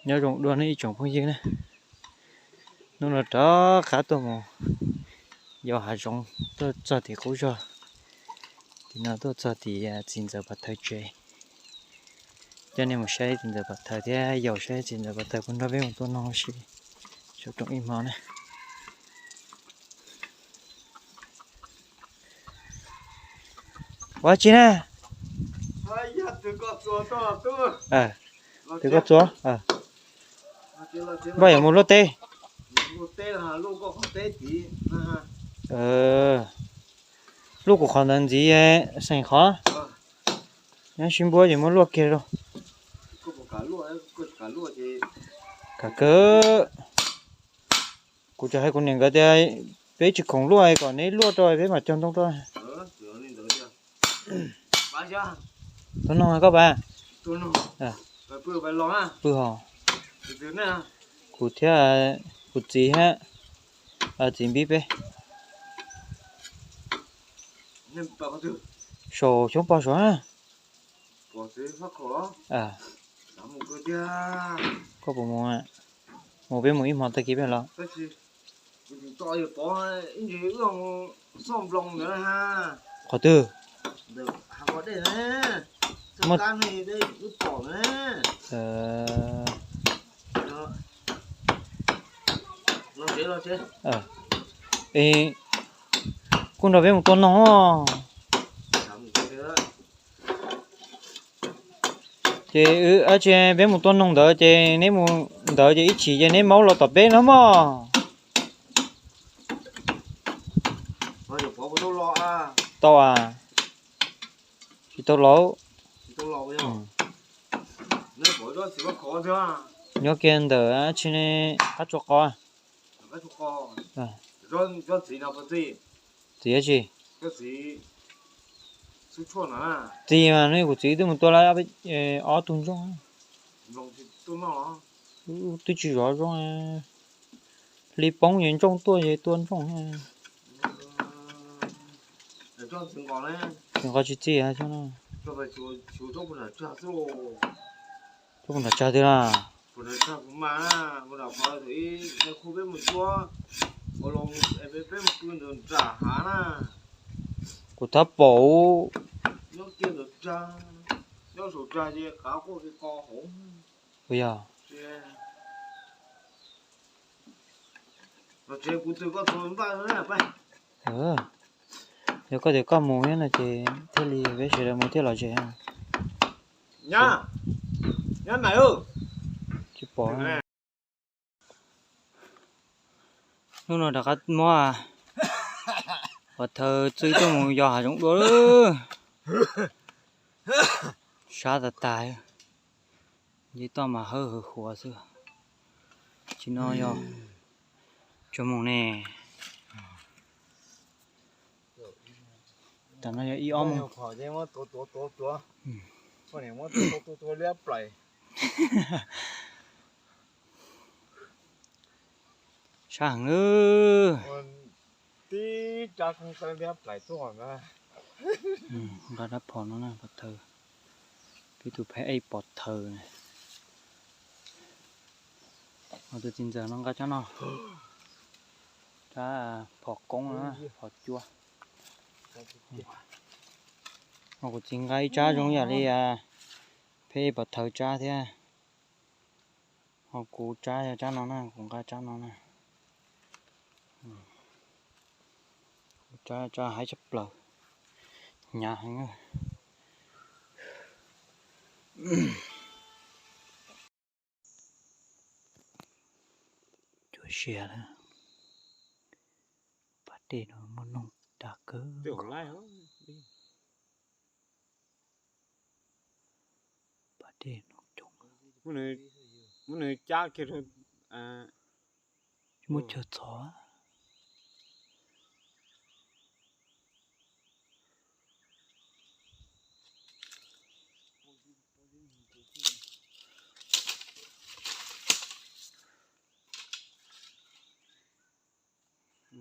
Nyob zoo dua nej ib tsoom phooj ywg na, hnub no rov qab tuaj mus yos hav zoov tuaj txog tim qub zog. Tim no tuaj txog tim txiv ntxawm Pov Thawv tsev, coj nej mus saib txiv ntxawm Pov Thawv thiab yaum saib txiv ntxawm Pov Thawv puas nrog peb mus tua noog ua si. Saum rooj ib hmo na. Ua tsi na? Twb koj txua. Npaj yuav mus luaj teb. Luaj kuv qhov ntawd ntxiv, xeem qhov. Nyob sib npuab ces muab luaj kiag rau. Kam kawg. Kuv tseem hais kuv niam nkawd tias peb tsis khoom luaj kom neb luaj rau peb mam cog ntoo rau. Tua noog koj pas. Pw hos. Kuv thiab kuv txiv thiab txiv npib peb. Saum xyoob pog saud na. Koj puas mus, mus peb mus ib hmo tag kis peb los. Qhov twg? Kuj nrog peb mus tua noog. Ces wb, tsis, peb mus tua noog ntawd ces neb mus ntawd ces ib chim ces neb maub los tom peb no mog. Tau as. Tsis tau los. Nyob kiag ntawm tsis ne, qab tsua qos. Txiv tsi? Txiv mas neb kuv txiv twb mus tua lawm ob tug ntsooj. Twb tsis zov zoo. Hli poob ces ntsooj tuaj ces tua ntsooj. Tsis nqos tsis txi. Tub puas nram tsag twg na? Kuv thab paum. Ua yog. Yog koj tias koj mus thiab no ces thiaj li peb sawv daws mus thiaj lom zem. Tsis pom. Hnub no rov qab muab Pov Thawv txwb tuaj mus yos hav zoov dua. Sab tas tas. Nce toj mas hawb hwv huav xwb. Tsis no yog tsuas mus ne. Tam no yog ib ob moos. Sab heev. Nqa rab phom no na, Pov Thawv. Peb tus phab ej Pov Thawv na. Tus txiv ntxawm no nqa tsab no. Tsab phom koob no, phom cua. Ho kuv txiv nqa ib tsab zoo yam li phab ej Pov Thawv tsab thiab. Ho kuv tsab yog tsab no na, kuv nqa tsab no na. Kuv tsab, tsab haib tshaj plaws, hnyav heev. Cuag sia lawm. Pas dej no muaj noog dag kawg. Pas dej no coob. Muab nws cab kiag rau. Muab cog txhov.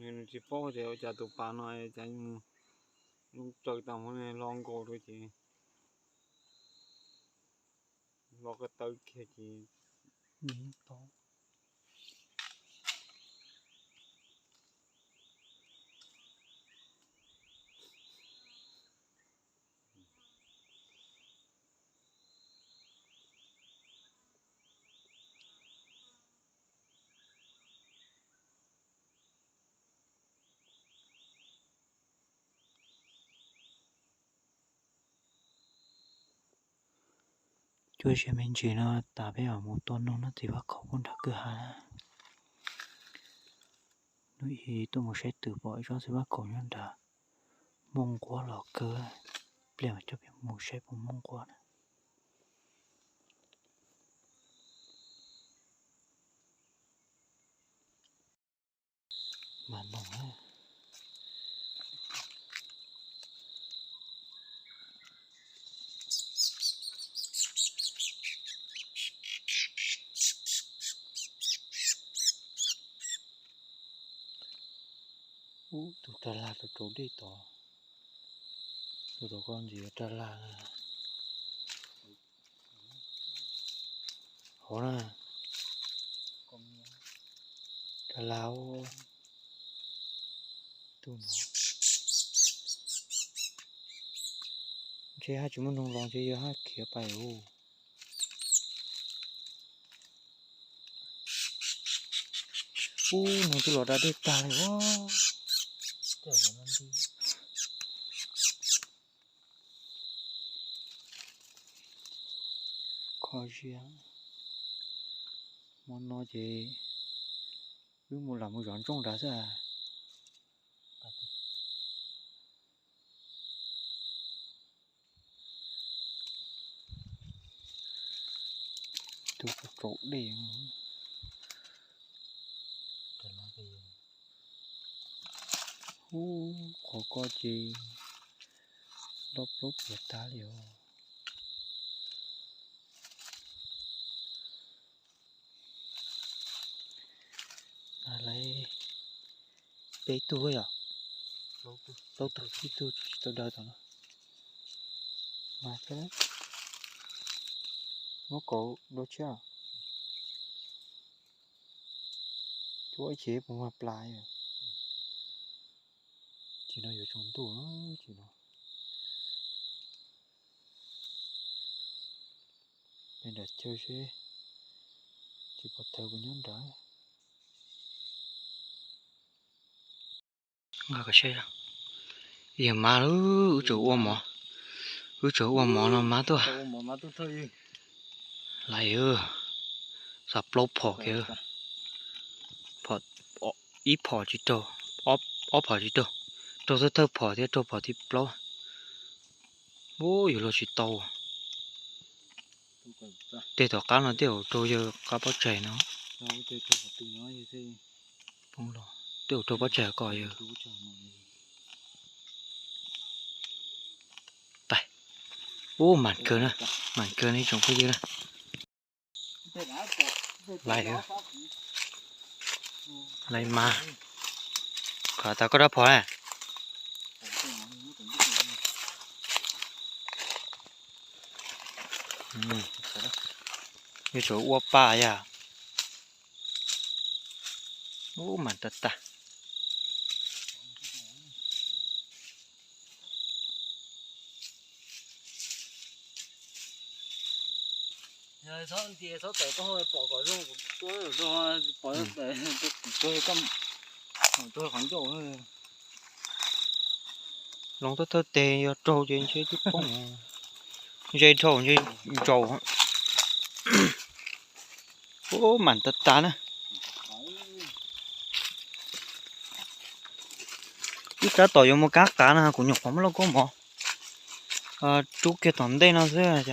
Nws tsis paub tias ua cas tus pas no cas mus zoo tsaws tau hmo no los nkaus rau ces Los ko taw kiag ces nws yeej tau. Cuab ziab me ntsis no tas peb mam mus tua noog nyob txiv Vaj Khaum puag nram kwj ha na. Hnub i tuaj mus saib twm pom ib tsob txiv Vaj Khaum nyob nrad, muaj nquab los kawg. Pliag mas coj peb mus saib puas muaj nquab na. Mas noog na. Ub, tus rag lag rau rau dej tod. Tus tod koj ntsia rag lag na. Hov na. Rag lag. Tus no ntshe haj tsis muaj noog los ntshe yog haj khiav pais ub. Ub, noog twb los da dej tag li os. Kho siab. Hmo no ces wb mus lam mus zov ntsooj nrad xwb. Tus tsaus dej. Ub, qhov ko ces loj plaub puas tag li os. Mas lawv peb tug yom, plaub tug, ib tug tsis tau daws tom no. Mas thiab, muab kauv dua tshiab. Cuab ib chim puas mag plas. Chim no yuav tsaus ntuj chim no. Peb nram chaw seb tsis pom tawv puas nyob nrad. Nqa kom saib, yog mab, wb tseem ua mov, wb tseem ua mov no mab tuaj. Laiv, xav plaub phom kiag, ib phom tsis raug, ob phom tsis raug, raug thawj thawj phom thiab raug phom thib plaub. Ub, yuav luag tsis tau. Tej tom qab no tej zaum raug yawg qab pob tsaig no. Poob los tej zaum raug pob tsaig ko yawg. Ub, mam kawg na, mam kawg ne tsoom phooj ywg na. Laiv, laiv mas, qhov tas koj rab phom na. Yuav tsum ua pa yam. Ub, mas tag tag. Txhob nti txhob tawm koj pom kom zoo, pom tau qhov ncauj. Loo thawj thawj tes yog raug ces ntshe twb poob, ntshe dhau ntshe ntsaus. Ub, mam tag tag na. Wb tab tom yuav mus kab qav no, kuv nyuam qhuav muab lauj kaub mov rub kiag tom ntej no xwb.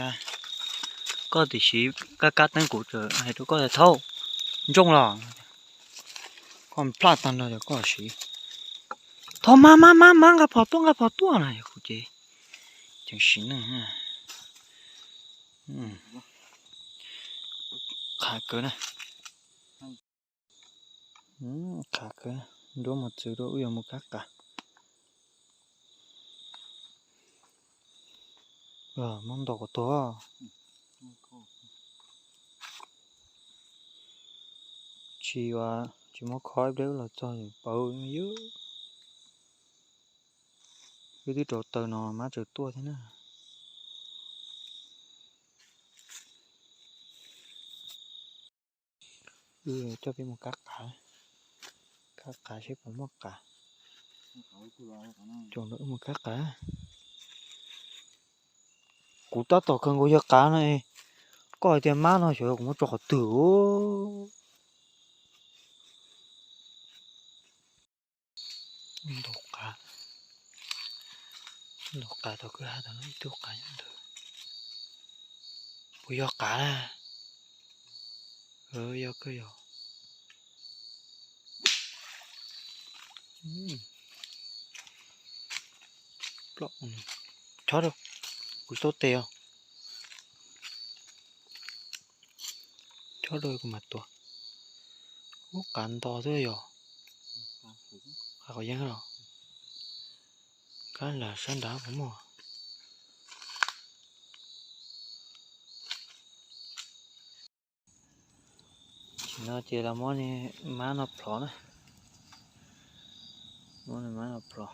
Koj tiam sis kab kab teeb kuv hais rau koj tias, thaub, ntsooj los, koj plaj tag nrho ces koj siv. Thov mab mab mab mab, nqa phom tuaj nqa phom tuaj no, kuv ces tseem sim neej. Qhav kawg na. Qhav kawg, nruab mus txwv rau wb yuav mus kab qav. Muab ntaus kom tuag. Tsis, tsis muab khob ib pliag wb los txog paub ywg. Wb twb rauv taws no mab tseem tuaj thiab na. Wb coj peb mus kab qav, kab qav seb puas muaj qav. Tso wb mus kab qav. Kuv tab tom kawg nkaus yog qav no, koj hais tias mab no xyov kuv muab tso qhov twg. Ntaus qav, ntaus qav tom kwj ha tom no ib tug qav nyob ntawd. Puas yog qav na? Yog kawg yog. Chob rau, kuv tsis tau tes os. Chob rau kuv mam tuav. Ub, qav nto xwb yog. Qav qhov yeeb los. Kab lam sab nrad puas muaj. Tam sim no ces los muab mab no plhov na. Muab mab no plhov.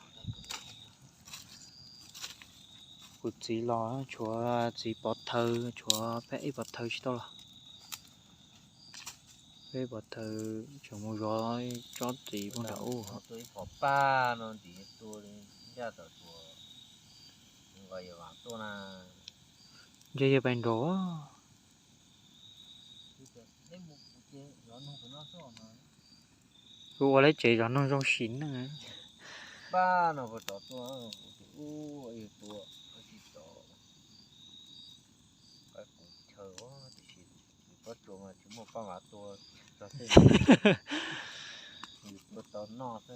Kuv txiv los tshuav txiv pov thawv, tshuav peb ib pov thawv tsis tau los. Peb ib pov thawv tseem mus zov tsob txiv puag nram ub. Tua ib pov paj no ntim tua ncaj tom tuaj, nqa yawg vam tuaj na. Ntshe yawg pais nraud. Kuv ua lawv tsev zov noog zoo sim neej. Paj no puas rov tuaj, ua yawg tua, tsis tau. Kuv chaw tiam sis pob tsuas mas tsis muaj paj mas tua txog tej, tua tau noj xwb,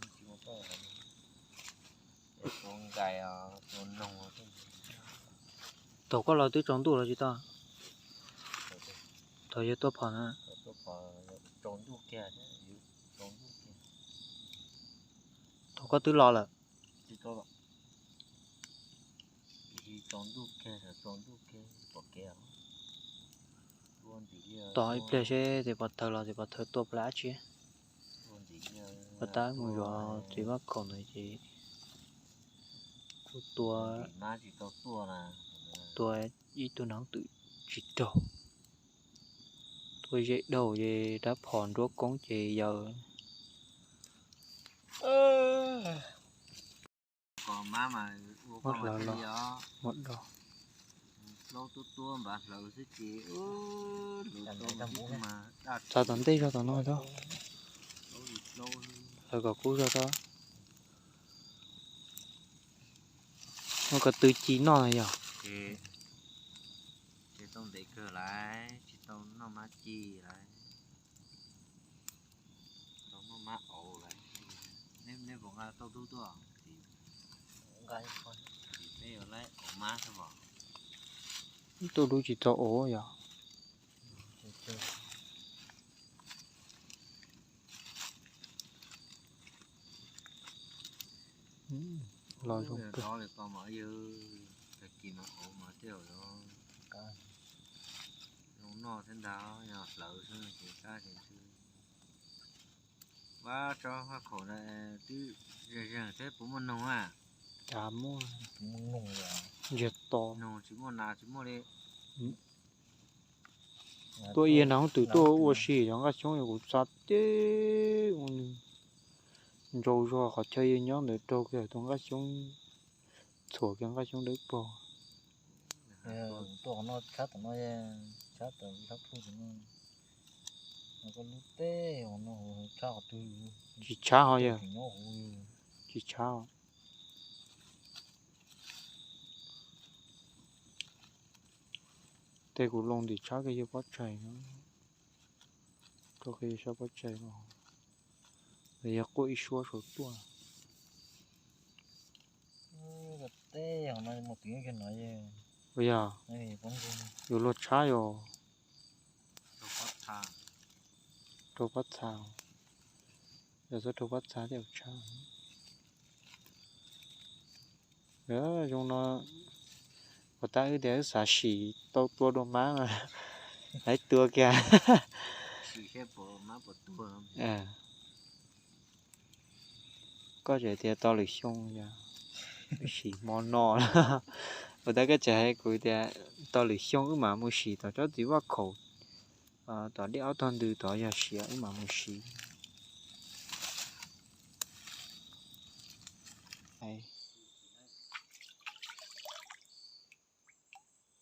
tsis muaj paj, tua nkais, tua noog. Thaum koj los twb tsaus ntuj los tsis tau? Thaum yawg tua phom na. Thaum koj twb los lawm. Tos ib pliag seb tes pov thawv los tes pov thawv tua puas dab tsi. Puas tab mus zov txiv mab khaum ntawd ces kuj tua, tua ib tug noob twm tsis raug. Tua zem daug ces rab phom nruab koob ces yawg. Muab hlawv los, muab do. Txav tom ntej zog tom no tod. Hlawv kom kub zog tod. Muab ko tw ci noj na yog. Tsis tau ntev kawg lawm, tsis tau noj mab ci lawm. Tau noj mab auv lawm. Nej puas nqa tauj dub tuaj? Peb yuav laib auv mab xwb os. Tauj dub tsis tau auv yog. Los zoo kawg. Tag kis mas auv mas tej zaum zoo noj thiab ntag, yog hlawv xwb ces kab ces ntshe. Vaj tso vaj khaum na, twb zeeg zeeg thiab puas muaj noog a? Cas muaj, ntsiag to. Noog tsis muaj nas tsis muaj li. Tuaj ia nas hoob twm tuaj ua si cov nqaj xyoob, kuv txav teb ua nws ntsau zog qhov chaw yawg nyob ntawd, raug kiag tus nqaj xyoob, txhuam kiag nqaj xyoob dawb paug. Tshab tom no, tshab tom, tshab tom, tshab plhu tom no. Koj lub teb no tshab qhov twg? Tsis tshab ho yog. Tsis tshab. Tej kuv loo ntim tshab kiag yawg pob tsaig no. Rau kiag yawg sab pob tsaig los, yog quaj ib suab saum tuaj. Ua yog, yuav luag tshab yog. Rau pob txha, yog txhob rau pob txha thiaj tshab. Zoo no, puas tab wb tias wb xav sim tau tua dua mab mas Lawv tua kiag. Koj tseem tias tau lwm xyoo, sim hmo no. Ua ntej koj tseem hais kuv tias tau lwm xyoo wb mam mus sim tom tsob txiv vaj khaum, tom dej ob tog ntws tod yog siav wb mam mus sim.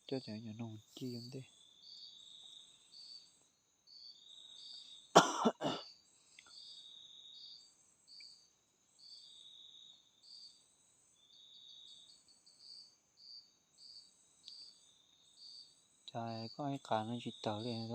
Coj cov nyuam noog ci ntej. Cas koj ib qas no tsis tawg li os.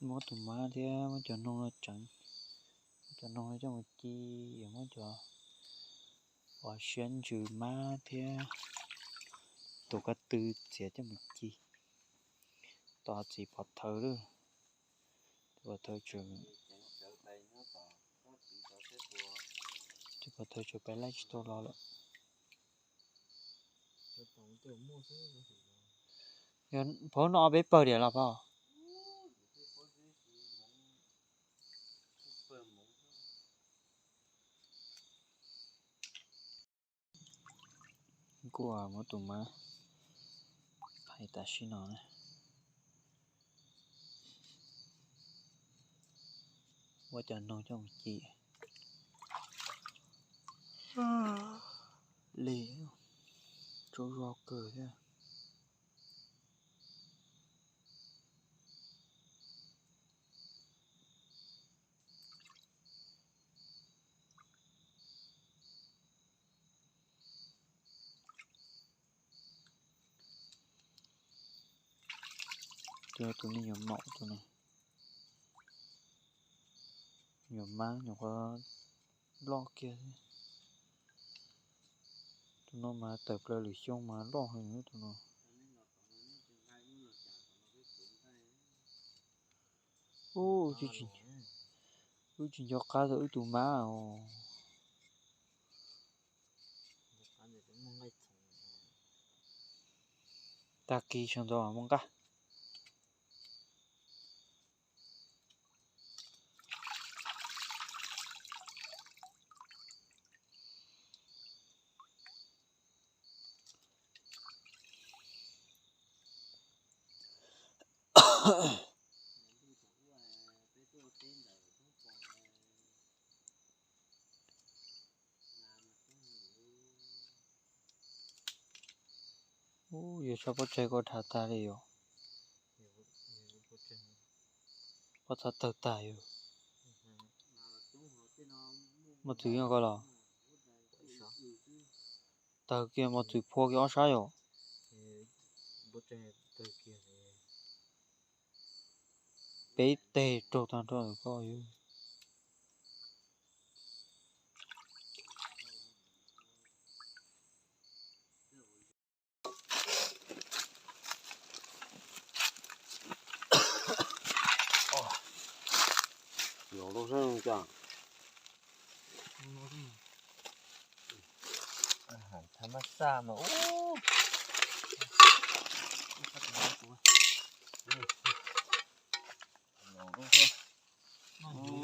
Muab tus mab thiab muab cov noog no tseev, muab cov noog no coj mus ci, muab cov uas siab ntsws mab thiab tus ko tw txiav coj mus ci. Tos txiv pov thawv lawm, pov thawv tseem, txiv pov thawv tseem pais laij tsis tau los lawm. Pov no peb pawg diam los pog. Kuj muab tus mab phais tam sim no na. Muab cov noog coj mus ci. Li, tsaug zog kawg thiab. Tus no nyuam maum, tus no nyuam mab nyuam qhuav loj kiag. Tus no mas tawm plaws lwm xyoo mas loj heev tus no. Wb tsis nco qab tau wb tus mab os. Tag kis sawv ntxov muaj nqaj. Ub, yog sab pob tsaig koj dhav tag li yom. Pob txha tawg tag yom. Muaj txwv nyob koj los? Tawg kiag mos txwv phua kiag ob sab yom. Peb teg raug tag nrho koj yom. Los lub xwb cas. Tham mab xaj mas ub. Los lub xwb.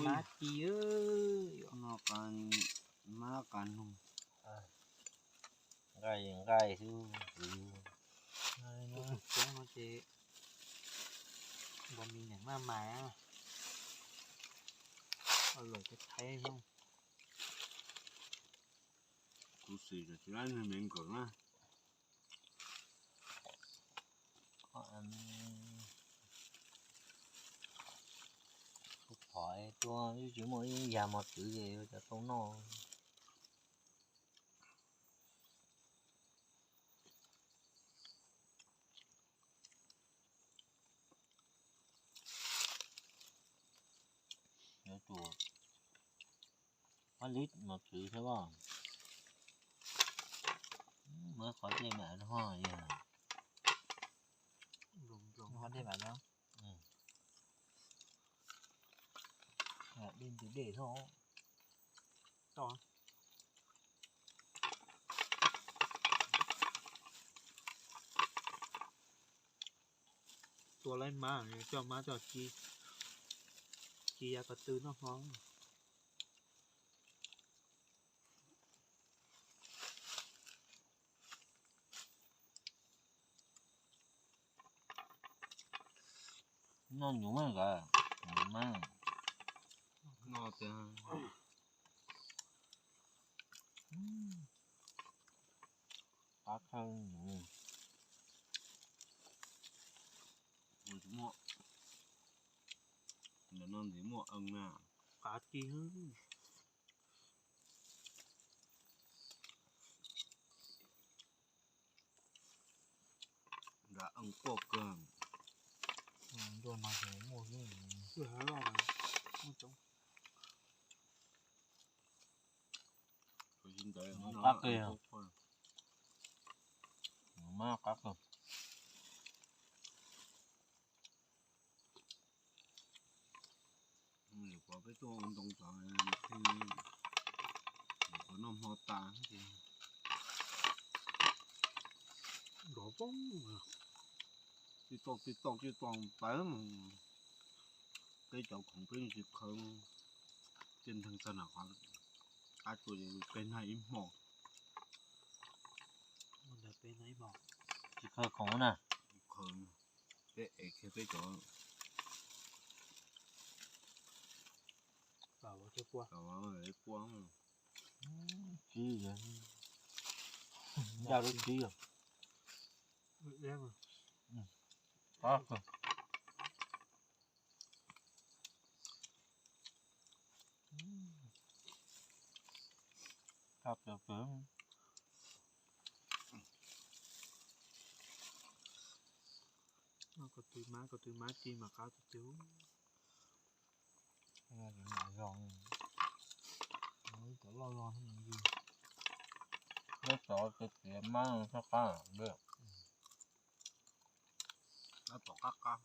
Mab ci, no mab qas noog. Nqaij nqaij xwb. Tus coob no ces npau mis neeg maj mais, lawm thiab thaib xwb. Kuv xav tias tsis laib neeg me nkawm na. Kuv phom tuaj tsis muaj ib yam mos txwv ces yuav cov tau noj. Yuav tsum ob lib mos txwv thiab os. Muab qhov dej mam ho yog. Qhov dej mam no. Dej nti dej tho. Tau. Tua laib mab, coj mab coj ci, ci yav ko tw noj hmo. Noj nyuv mas nkawd, nyuv mas. Noj tiag. Qab kawg nyuv. Ntawm no ntxiv muaj ees na. Qab kawg. Nrad ees quaj kawg. Ntuj no ces muaj, muaj coob. Qab kawg. Mas qab kawg. Lawv pom peb tuaj ua ntoo tod, lawv pom noj hmo tas ces nrov poob, tij tauj tij tauj tij tauj pawg. Peb cov khoom peb tsis khaws, tej nteeg txog nram qab tuaj peb noj ib hmo. Tsis khaws khoom na. Peb ev kiag peb cov, pua, tsib, ncaj lub tsib. Ko tw mab, ko tw mab ci mas qab tiag tiag. Cov loj loj, lawv tov tias mab txhob qab. Qab tom qab qab.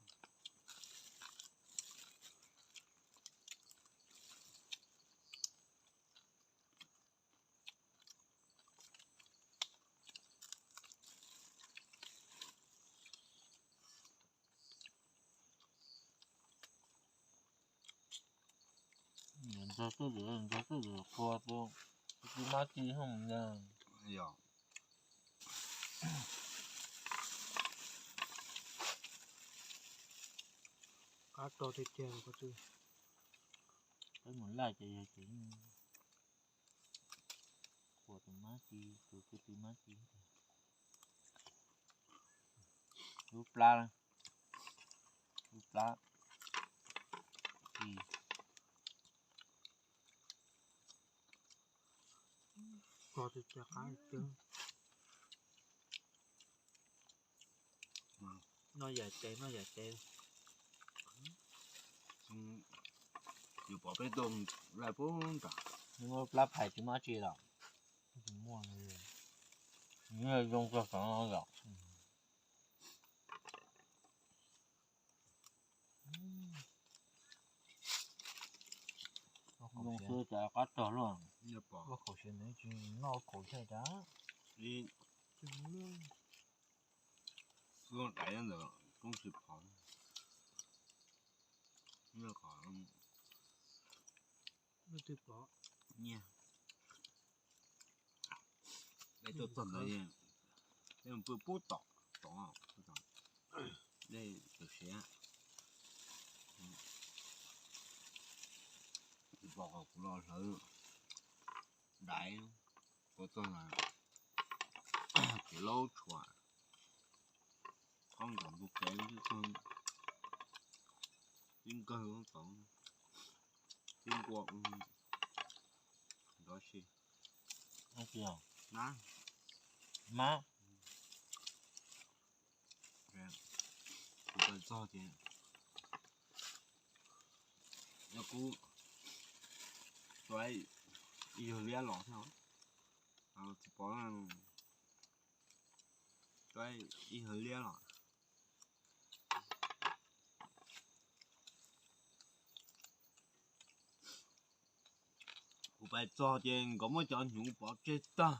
Ntxog tuaj, ntxog tuaj qhua tus, tus mab ci hov ntag. Yog. Qab to tiag tiag ko tw. Peb mus laij ces yog ces qhua tus mab ci, tus kwv tij mab ci. Lub plab, lub plab ci. Qhua tiag tiag, qab tiag. Noj yam ces, noj yam ces. Yus pom peb tuaj laij puag nram. Muaj plab phais tsis muaj dab tsi los? Tsis muaj li. Nws zoo txog saum no yom. Zoo xwb cas qab tog luaj. Ua khaum siav ntawd tsis noj ua khaum thiab cas. Ib, ib dais ntawd koob tsis phom. Nyiaj kom, nyiaj. Dej tuaj txog ntawd, dej pw pub tom, tom, dej tawm siav. Tsis pom kom kuv los hlawv dais, tuaj txog na, kev laub tshuam, qoob ntom ntug kev, tib nkawg tod, tib nkuaj nrov si. Mab, mab. Kuv pais txog ces yog kuv tua ib yawg liab los thiab, tsis pom, tua ib yawg liab los. Pais txog ces nkawd muab cov hnyuv pov tseg tag.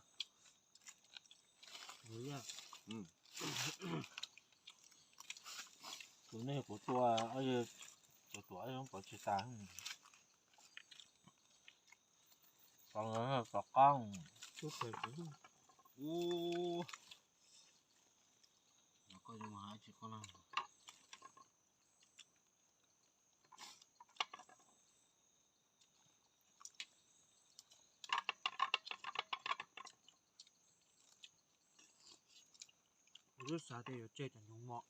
Tus nej kuv tua, tus tuam pov tseg tag. Tom qab. Ub, koj yuav mus hais tsis koj na. Kuv twb xav tias yuav tseg cov hnyuv mos.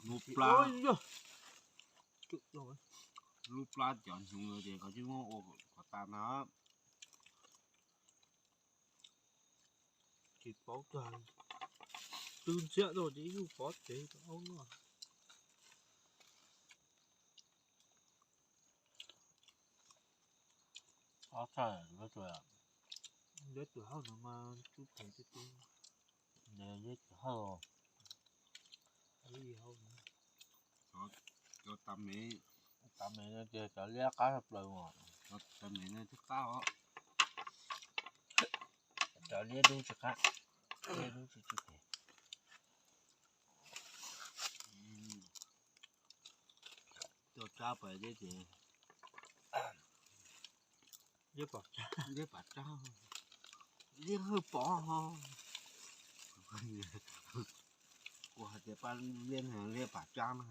Lub plab, lub plab cov hnyuv ces koj tsis muab ua kom tas na. Tsis paub tag, twb ntxiab rau ces ib lub pov tsev rau aub noj. Ob txhais, neb tus hauj no mas tub phem tiag tiag. Neb tus hauj, cov tav mev, tav mev no ces cov liab qab tshaj plaws os. Cov tav mev no twb qab os. Cov liab dub tsis qab, liab dub tsis tsis phem. Coj tsab pais thiab ces liab pam tsab, liab hawj pov ho. Kuv hais tias pab liab, liab pam tsab na.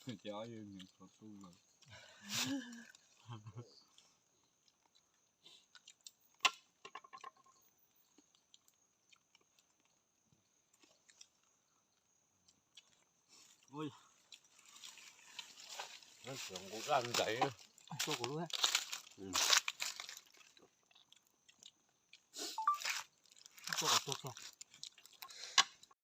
Ces ob yawg nws tau tu lawm. Nqus daj ntais. Tuaj kuv lub, tuaj kom tuaj txog.